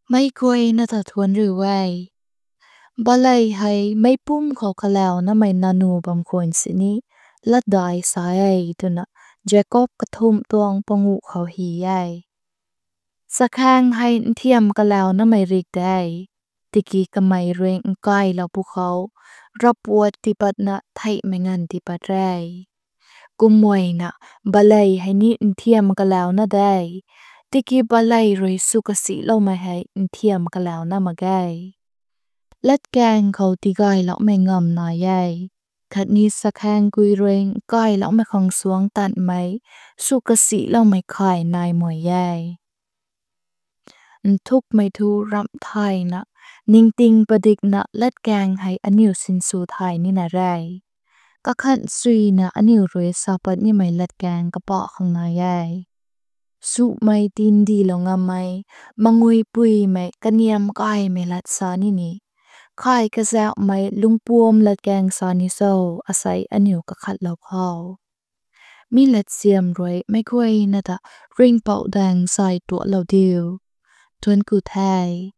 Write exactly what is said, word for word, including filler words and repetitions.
Meic guayna ta thuanc riu e. Balei hei meicpumc khou kalaunamei nanu bam khwan sini latdai sa e, twna Jakob kathumh tuang panguh khou hy e. Chakhaeng hei nthiam kalaunamei rik de, tiki kamei rui nkailou pwkhou ravpuat tiipatna theihmei nganv tiipat re. Kumna, balei hei ni nthiam kalauna de, tiki balei rui sw kasiloumei hei nthiam kalauna mak ge. Latkaeng khou tigayloumei ngam nai e, khatni chakhaeng kui rui nkailoumei khang suangc tanmei sw kasiloumei khay nai mei e. Nthukmei thu ramh thayna, ningting padikna latkaeng hei aniu sinsw thay nina re. Kakhan suina aniu rui sa pat nimei latkaeng kapah khang nai e. Sumei tindilou ngammei, mangui-puimei, kaniam kaimei lat sa nini, khay kazauhmei lungpuam latkaeng sa ni cho, asei aniu kakhatlou khou. Mi latsiam rui meic guayna ta ringhpouc daeng zay tuaklou diu. Thuanc ku the.